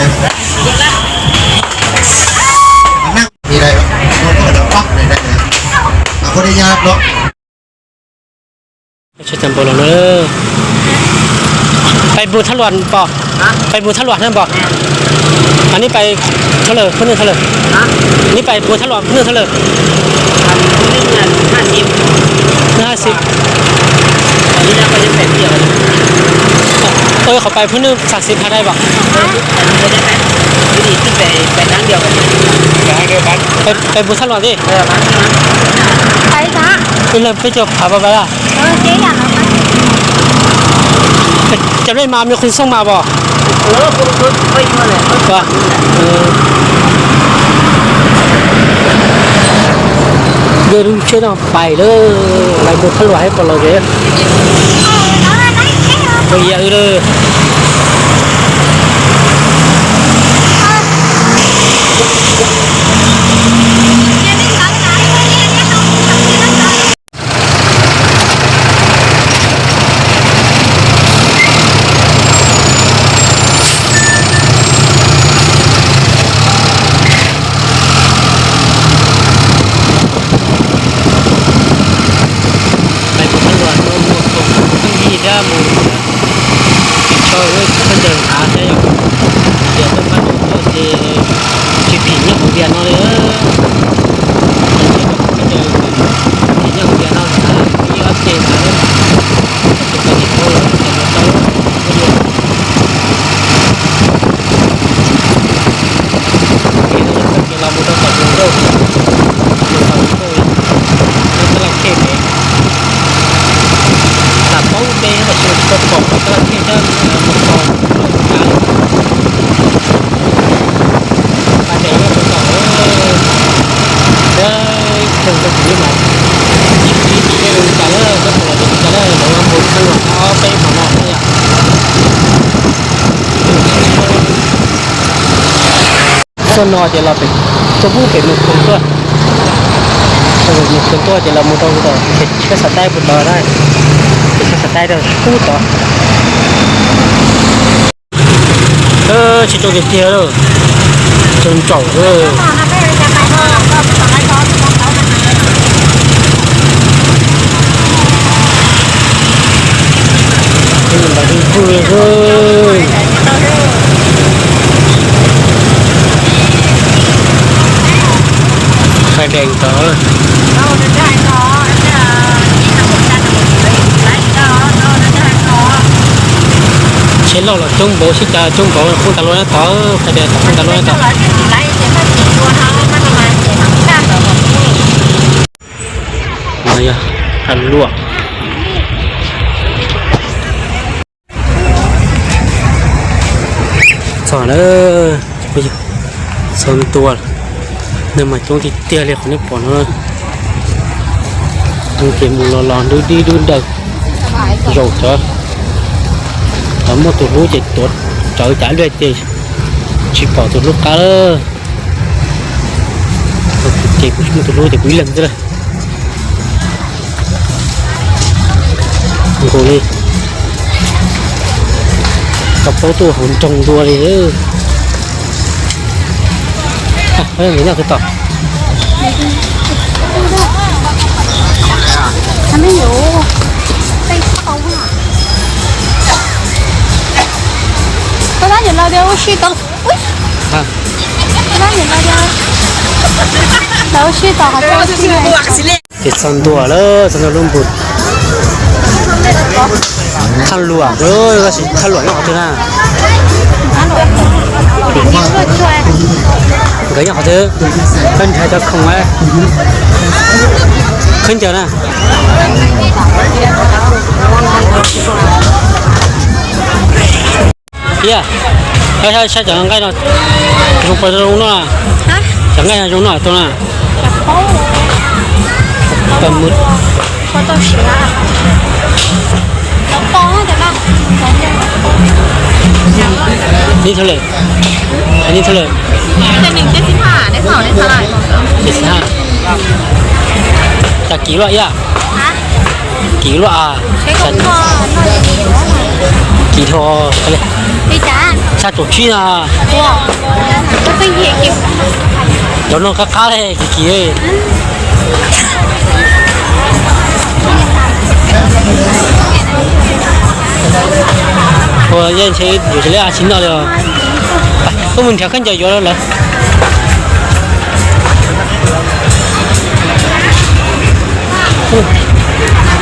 ນັ່ງ ມີໄດ້ບໍ່? ລົງມາກໍປັບໄດ້ ໄດ້ເລີຍ ອາ ບໍ່ໄດ້ຍາກເນາະ. ເຈົ້າບໍ່ລອງເດີ ໄປບູທະຫຼວນບໍ່? ຮະ? ໄປບູທະຫຼວນນັ້ນບໍ່? ແມ່ນ. ອັນນີ້ໄປເທົ່າໃດ? ຜູ້ໜຶ່ງເທົ່າໃດ? ຮະ? ອັນນີ້ໄປບູທະຫຼວນຜູ້ໜຶ່ງເທົ່າໃດ? ອັນຜູ້ໜຶ່ງອັນຫ້າສິບ ຫ້າສິບ. ອັນນີ້ເຮົາກໍຍັງໄປທ່ຽວຢູ່. ເອີ ເຂົາໄປຜູ້ໜຶ່ງສາມສິບ ຫາໄດ້ບໍ່? ເອີ ອັນນີ້ໄດ້ໄປ ຢູ່ດີຂຶ້ນໄປ ໄປທາງດຽວກັນ ໄປ ໄປ ໄປບຸນສະຫຼວງຕິ? ເອີ ມາ ມາ ໄປຊະ ໄປເລີຍ ໄປເຈົ້າພາໄປລະ. ເອີ ເຈຢ່າງເຮົາໄປ ຈະໄດ້ມາ ມີຄົນສົ່ງມາບໍ່? ເອີ ຄົນ ຄົນໄປຢູ່ຫັ້ນແຫຼະ ວ່າ ເອີ ເດີນເຊີນອອກ ໄປເລີຍ ໄປບຸນສະຫຼວງໃຫ້ກ່ອນເລີຍເດີ ບໍ່ຢາກເດີ. ໄປບຸນສະຫຼວງເນາະ ໝູ່ສົງ ເພິ່ນດີເດີໝູ່ ເອີ ເພິ່ນເດີນຫາໃສ່ ດຽວເພິ່ນມາດູເນາະ ຊິ ຊິຜີຍຽກຂອງວຽນເນາະເດີ ເອີ ເພິ່ນເດີນຫາ ຜີຍຽກຂອງວຽນເນາະ ຫາ ມີອັບເດດມາເດີ. ສ່ວນໜ້ອຍດຽວລາວໄປຕົວະໝູ່ເປັນໝູ່ຄົນຕົວະ ເອີ ໝູ່ຄົນຕົວະ ດຽວລາວໝູ່ຕ້ອງຕໍ່ ເຮັດເຊື້ອສາຍໃຕ້ພຸ້ນຕໍ່ໄດ້ ເຮັດເຊື້ອສາຍໃຕ້ເດີ ພຸ້ນຕໍ່. ເອີ ຊິໂຕເດເຕເດີ ຈົນເຈົ້າເດີ ໄຟແດງຕໍ່ ເຊໂລລະ ຈົງໂບຊິຕາ ຈົງໂບ ຄຸນຕາໂລນະຕໍ່ ໄຟແດງ ຄຸນຕາໂລນະຕໍ່. ມາຢາ ອັນລວກ ສອນເອີ ໂອ້ຍ ສອນຕົວະ ເດີນມາຈົງຕິເຕຍເລີຍ ຂອງນີ້ປອນເອີ ມັນເປັນໝູ່ຫຼອນໆ ດື້ໆ ດື້ເດີ ໂຍກເທີ ເອົາໝົດທຸກຮູເຈັດຕົວ ເຈົ້າຈະເລືອດເຈ ຊິປອກທຸກລູກກາເລີຍ ເຈັບ ເຈັບ ເຈັບ ເຈັບ ເຈັບ ໂອ້ໂຫ ນີ້ ກະເປົາຕູ້ຫົນຈົງດັວເລີຍເດີ ອ່ະ ເອີ ນີ້ນະ ຄືຕໍ່ 还没有，被泡了。刚刚饮料店又续登。 ຮະ ເຈັດຊາວຕົວເລີຍ ຊາວຕົວລົງບຸນ ຄັນຫຼວງເອີຍ ວ່າຊິຄັນຫຼວງເນາະ ເຈົ້ານະ ກະຍັງຂໍເທີ ເພິ່ນໃຫ້ເຈົ້າຂອງໄວ້ ຂຶ້ນເຈົ້ານະ. ເອີ ໃຊ້ ໃຊ້ ໃຊ້ຈາກໄງເນາະ ລົງໄປລົງເນາະ ຮະ ຈາກໄງລົງເນາະ ຕົວນັ້ນ ປາໝຶກ ນີ້ເທົ່າໃດ ອັນນີ້ເທົ່າໃດ ອັນນີ້ເຈັດສິບຫ້າ ໄດ້ເຂົ້າໄດ້ເທົ່າໃດ ເຈັດສິບຫ້າ ຈາກກີໂລ ເອີ ຮະ ກີໂລ ອາ ໃຊ້ຂອງພໍ່ ໜ້ອຍເດ ໜ້ອຍ几条，啥走去啊？哇，我分你给。有弄个咖嘞，几几哎。我眼前有些啊，听到了。哎，我们调看脚有了来。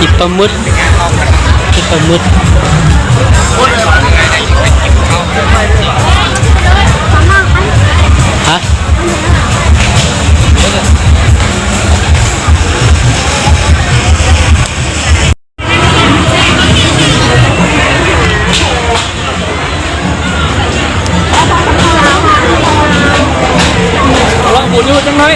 ອີປາໝຶກ ອີປາໝຶກ ຮະ? ລອງໝູນຢູ່ຈັກໜ້ອຍ.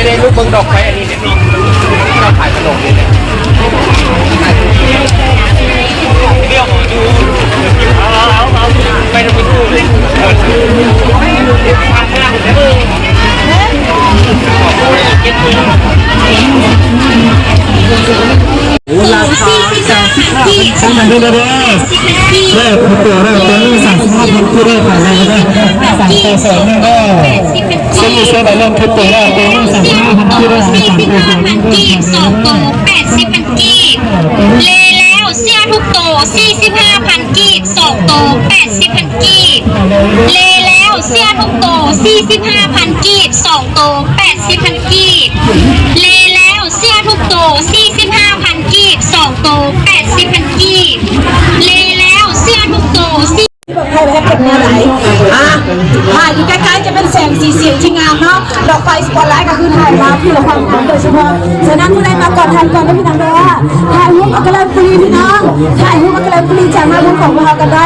ນີ້ໆ ລູກເບິ່ງດອກໄຟອັນນີ້ເດ ເຮົາຂາຍຂະໜົມນີ້ເດ. ລາຄາເກົ້າສິບຫ້າພັນກີບ ເດີ ເດີ ເດີ ເດີ ເດີ ເດີ ສາມສິບຫ້າພັນກີບ ເດີ ຂາຍແລ້ວເດີ ສາມແປດສອງ ເດີ ສອງໂຕແປດສິບພັນກີບ ສອງໂຕແປດສິບພັນກີບ ເລແລ້ວ ເສື້ອທຸກໂຕ ສີ່ສິບຫ້າພັນກີບ ສອງໂຕແປດສິບພັນກີບ ເລແລ້ວ ເສື້ອທຸກໂຕ ສີ່ສິບຫ້າພັນກີບ ສອງໂຕແປດສິບພັນກີບ ເລແລ້ວ ເສື້ອທຸກໂຕ ສີ່ສິບຫ້າພັນກີບ ສອງໂຕແປດສິບພັນກີບ ເລແລ້ວ ເສື້ອທຸກໂຕ ສີ່ ດອກໄຟແລ້ວເປັນແນວໃດ? ອ່າ ຖ່າຍຢູ່ໃກ້ໆ ຈະເປັນແສງສີສຽງທີ່ງາມເນາະ ດອກໄຟສະປອດໄລກໍຄືຖ່າຍມາເພື່ອຄວາມງາມໂດຍສະເພາະ. ສະນັ້ນ ຜູ້ໃດມາກ່ອນ ຖ່າຍກ່ອນເດີພີ່ນ້ອງເດີ ຖ່າຍຮູບເອົາກະແລັມຟຣີພີ່ນ້ອງ ຖ່າຍຮູບເອົາກະແລັມຟຣີຈາກໜ້າບູດຂອງພວກເຮົາກໍໄດ້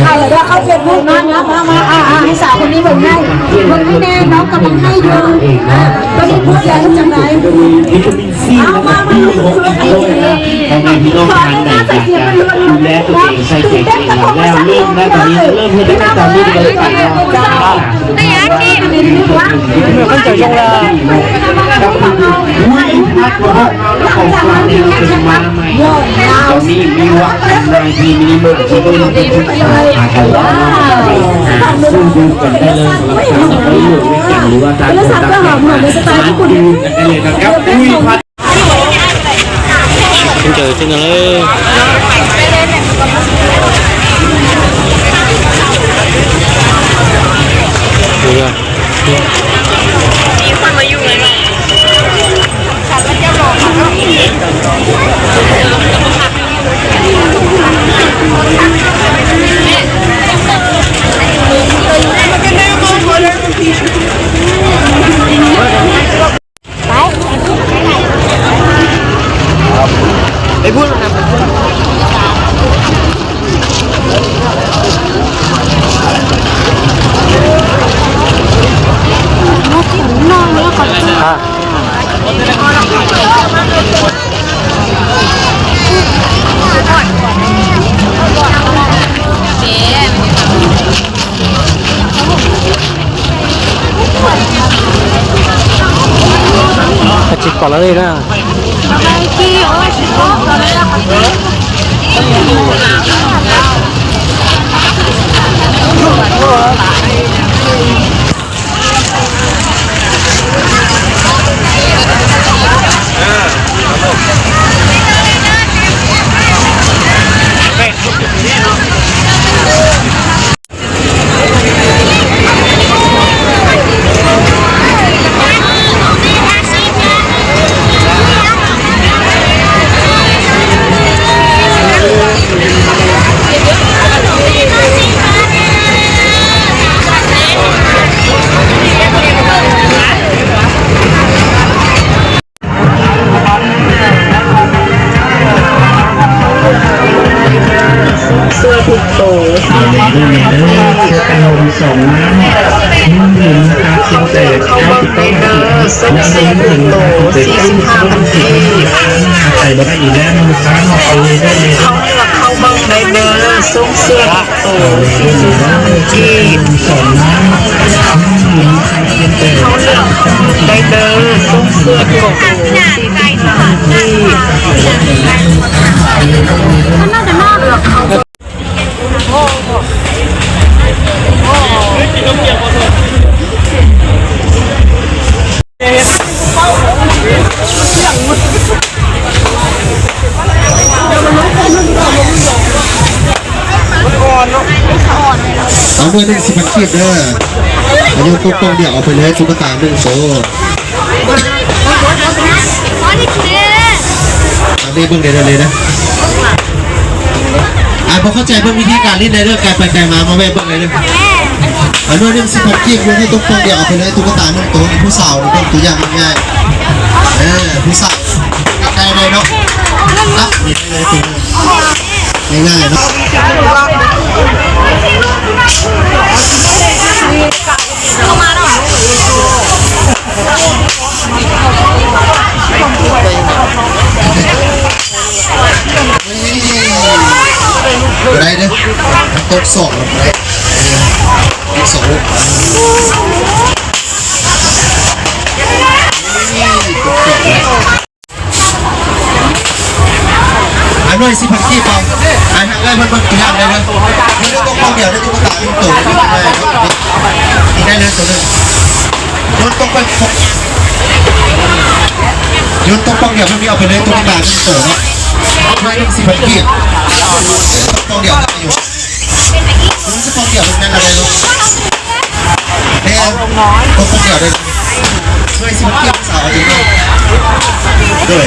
ຖ່າຍແລ້ວກໍເຂົ້າເຟສບຸກເນາະ ມາ ມາ ມາ ອ່າ ອ່າ ໃຫ້ສາວຄົນນີ້ເບິ່ງໃຫ້ ເບິ່ງໃຫ້ແນ່ ນ້ອງກຳລັງໃຫ້ຢູ່ ອ່າ ຕອນນີ້ໂພສແລ້ວເຮັດຈັ່ງໃດ? ວິຕາມິນຊີ ແລະ ກະ ບີ ຫົກ ອີກດ້ວຍນະ ພໍ່ແມ່ພີ່ນ້ອງທ່ານໃດຢາກຈະດູແລຕົວເອງ ໃສ່ໃຈຕົວເອງແລ້ວ ເລີ່ມແລ້ວ ຕອນນີ້ເລີ່ມເຮັດໄດ້ ຕອນນີ້ເລີຍ ເຈົ້າ ມັນຈະຍົງລະ ຂອງເຮົາເປັນມາໃໝ່ ຕອນນີ້ມີວັດ ນາຍທີ່ມິນິມາດ ທີ່ເປັນ ອ່າ ການ ອ່າ ຊື້ດື່ມກັນໄດ້ເລີຍ ສຳລັບການໄປຢູ່ນຳກັນ ຫຼືວ່າຕ່າງຄົນຕ່າງແຍກກັນ ສາມາດດື່ມກັນໄດ້ເລີຍ ກັບ ອຸ້ຍ ພັດ ເຈີເຊັ່ນນັ້ນເລີຍ ມີຄົນມາຢູ່ເລີຍເນາະ. ໄປ ໄປພຸ້ນນະ ນ້ອງເລີຍ ຂໍໂທດ. ກະຈິບກ່ອນເລີຍນະ. ເດີ ເພື່ອເປັນລົມສອງນ້ຳ ໜຶ່ງດື່ມນະຄະ ພຽງແຕ່ເກົ້າສິບເກົ້າບາດເທົ່ານັ້ນ ຍັງລົງເຖິງນະຄະ ສີ່ສິບຫ້າພັນກີບ ຂາຍບໍ່ໄດ້ອີກແລ້ວນະລູກຄ້າເນາະ ເອົາເລີຍເດີ ເຂົ້າເລືອກເຂົ້າເບິ່ງໄດ້ເດີ ຊົງເສື້ອໂຕ ສີ່ສິບຫ້າພັນກີບ ສອງນ້ຳ ໜຶ່ງດື່ມນະຄະ ພຽງແຕ່ ເຂົ້າເລືອກໄດ້ເດີ ຊົງເສື້ອໂຕ ສີ່ສິບຫ້າພັນກີບ ເລືອກເຂົ້າ ເອົາເງິນໜຶ່ງສິບພັນກີບເດີ ອາຍຸຄົບສອງດຽວ ເອົາໄປເລີຍ ຕຸກກະຕາໜຶ່ງໂຕ. ເອົາເລຍເບິ່ງເດ້ອ ເລຍເດີ ອ່າ ບໍ່ເຂົ້າໃຈເບິ່ງວິທີການຫຼິ້ນໄດ້ເດີ ໄກໄປໄກມາ ມາແວ່ເບິ່ງໄດ້ເດີ ເອົາໜ່ວຍໜຶ່ງສິບພັນກີບ ຢູ່ໃນຕົງປ່ອງດຽວ ເອົາໄປເລີຍ ຕຸກກະຕາໜຶ່ງໂຕ ຜູ້ສາວເບິ່ງຕົວຢ່າງງ່າຍໆ ເອີ ຜູ້ສາວ ໄດ້ເນາະ ຕັບນີ້ໄດ້ເລີຍ ຕົວໜຶ່ງ ງ່າຍໆເນາະ. ບໍ່ໄດ້ເດີ ຕົກສອງ ຕົກສອງ ຕົກສອງ. ອັນໜ່ວຍສິບພັນກີບ ໄປ ອັນເອື້ອຍເພິ່ນເບິ່ງຕົວຢ່າງໄດ້ເດີ ເພິ່ນຕົກປ່ອງດຽວໄດ້ຕຸກກະຕາໜຶ່ງໂຕ ໄດ້ເລີຍໂຕໜຶ່ງ ໂຍນຕົກໄປ ໂຍນຕົກປ່ອງດຽວ ເພິ່ນມີເອົາໄປເລີຍຕຸກກະຕາໜຶ່ງໂຕເນາະ ໜ່ວຍໜຶ່ງສິບພັນກີບ ຕົກປ່ອງດຽວໄດ້ຢູ່. ຕົກປ່ອງດຽວແມ່ນລະໄດ້ລູກ ແມ່ນ ຕົກປ່ອງດຽວໄດ້ ຊ່ວຍຊິມາເກັບສາວເອົາເອງເດີ ໂດຍ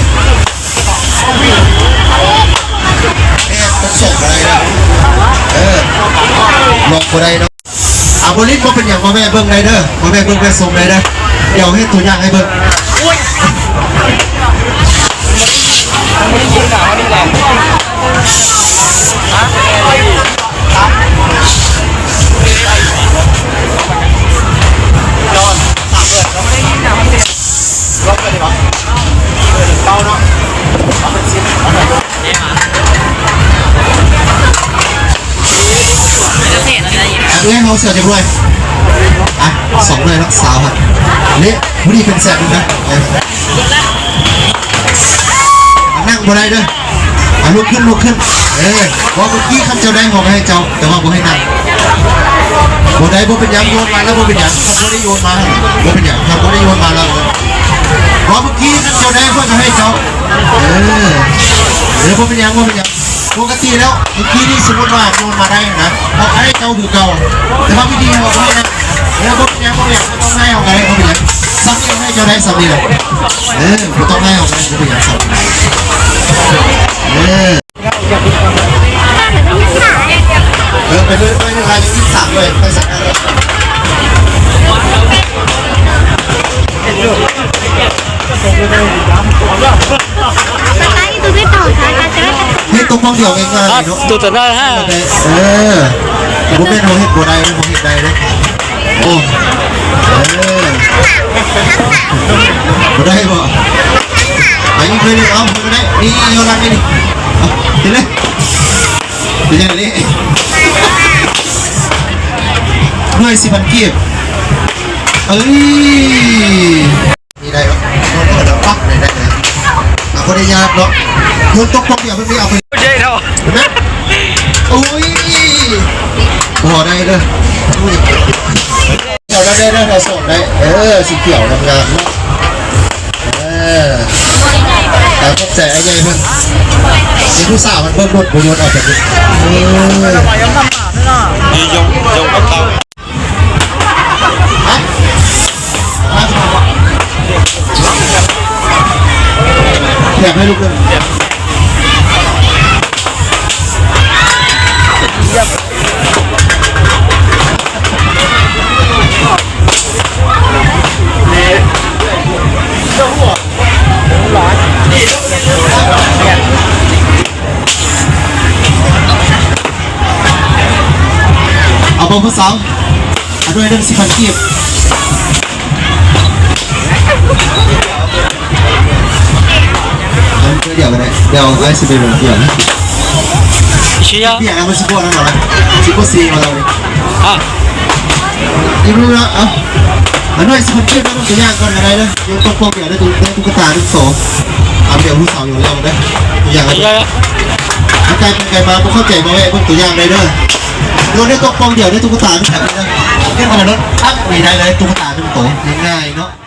ແມ່ນ ຕົກສອງບໍ່ໄດ້ເດີ ເອີ ລອງບໍ່ໄດ້ເນາະ ອ່າ ບໍ່ຫຼິ້ນບໍ່ເປັນຫຍັງ ມາແວ່ເບິ່ງໄດ້ເດີ ມາແວ່ເບິ່ງແວ່ຊົມໄດ້ເດີ ດຽວເຮັດຕົວຢ່າງໃຫ້ເບິ່ງ. ເອື້ອຍເຮົາເສືອຈັກໜ່ວຍ ອ່ະ ສອງໜ່ວຍເນາະ ຊາວຫັ້ນ ນີ້ ຜູ້ນີ້ເປັນແສນນະ ເອີ ນັ່ງບໍ່ໄດ້ເດີ ອ່ະ ລຸກຂຶ້ນ ລຸກຂຶ້ນ ເອີ ເວົ້າເມື່ອກີ້ ຄັນເຈົ້າໄດ້ ເຮົາກໍໃຫ້ເຈົ້າ ແຕ່ວ່າບໍ່ໃຫ້ນັ່ງ ບໍ່ໄດ້ ບໍ່ເປັນຫຍັງ ໂຍນມາແລ້ວບໍ່ເປັນຫຍັງ ຄັນບໍ່ໄດ້ໂຍນມາ ບໍ່ເປັນຫຍັງ ຄັນບໍ່ໄດ້ໂຍນມາແລ້ວ ເວົ້າເມື່ອກີ້ ຄັນເຈົ້າໄດ້ ຂ້ອຍກໍໃຫ້ເຈົ້າ ເອີ ເອີ ບໍ່ເປັນຫຍັງ ບໍ່ເປັນຫຍັງ ປົກກະຕິແລ້ວ ເມື່ອກີ້ນີ້ສົມມຸດວ່າໂຍນມາໄດ້ນະ ເຮົາໃຫ້ເຈົ້າຄືເກົ່າ ແຕ່ວ່າວິທີເຮົາບໍ່ໃຫ້ນະ ເອີ ບໍ່ເປັນຫຍັງ ບໍ່ເປັນຫຍັງ ບໍ່ຕ້ອງໃຫ້ເຮົາກໍໄດ້ ບໍ່ເປັນຫຍັງ ສ່ຳນີ້ໃຫ້ເຈົ້າໄດ້ສ່ຳນີ້ແຫຼະ ເອີ ບໍ່ຕ້ອງໃຫ້ເຮົາກໍໄດ້ ບໍ່ເປັນຫຍັງ ສ່ຳນີ້ ເອີ ເອີ ໄປເລີຍ ໄປເລີຍ ໄປເລີຍ ໄປເລີຍ. ເຮັດຕົວໝ່ອງດຽວງ່າຍໆເນາະ ອ່ະ ຕົວນັ້ນຮະ ເອີ ບໍ່ແມ່ນເຮົາເຮັດບໍ່ໄດ້ ບໍ່ເຮັດໄດ້ເດ້ ໂອ້ ເອີ ບໍ່ໄດ້ບໍ່ ອັນນີ້ເຄີຍເລີຍ ເອົາ ບໍ່ໄດ້ ນີ້ ນີ້ ຢູ່ຫຼັງນີ້ ນີ້ ເອົາ ເຮັດເລີຍ ເປັນຫຍັງນີ້ ໜ່ວຍສິບພັນກີບ ເອີຍ. ນີ້ໄດ້ເນາະ ໂດນເປີດແລ້ວປັບໄດ້ ໄດ້ເລີຍ ອ່ະ ບໍ່ໄດ້ຍາກເນາະ ໂຍນຕົກປ່ອງດຽວ ມັນມີເອົາໄປ ເຈເນາະ ເຫັນໄໝ ໂອ້ຍ ບໍ່ໄດ້ເດີ ເອົາໄດ້ ໄດ້ ໄດ້ ເຮົາສອນໄດ້ ເອີ ສີຂຽວງາມໆເນາະ ເອີ ຂອບໃຈອ້າຍໃຫຍ່ເພິ່ນ ເປັນຜູ້ສາວມັນເບິ່ງໂດດ ບໍ່ໂຍນອອກຈາກ ເອີ ນີ້ຍົງ ຍົງກັບເຂົາ ແຖມໃຫ້ລູກໜຶ່ງ ນີ້ ໂອ້ ຜູ້ສາວ ເອົາດ້ວຍໜຶ່ງສິບພັນກີບ ເອົາເທື່ອດຽວກໍໄດ້ ດຽວອ້າຍຊິໄປເບິ່ງດຽວນະ ເຊຍ ດຽວນະ ມັນຊິບໍ່ນັ້ນດອກນະ ຊິບໍ່ເຊວ່າລາວນີ້ ອ່ະ ຢູ່ເນາະ ເອົາ ເອົາໜ້ອຍຊິເກັບເອົາຕົວຢ່າງກ່ອນກໍໄດ້ເດີ ຢູ່ຕົກປ່ອງດຽວໄດ້ຕຸ ໄດ້ຕຸກກະຕາໜຶ່ງໂຕ ເອົາດຽວຜູ້ສາວຢູ່ແລ້ວເດີ ຕົວຢ່າງ ເອົາໄກໄປໄກມາບໍ່ເຂົ້າໃຈມາແວະເບິ່ງຕົວຢ່າງໄດ້ເດີ ໂດນໄດ້ຕົກປ່ອງດຽວໄດ້ຕຸກກະຕາໜຶ່ງໂຕ ເກັບມາໂລດ ປັບ ນີ້ໄດ້ເລີຍ ຕຸກກະຕາໜຶ່ງໂຕ ງ່າຍໆເນາະ.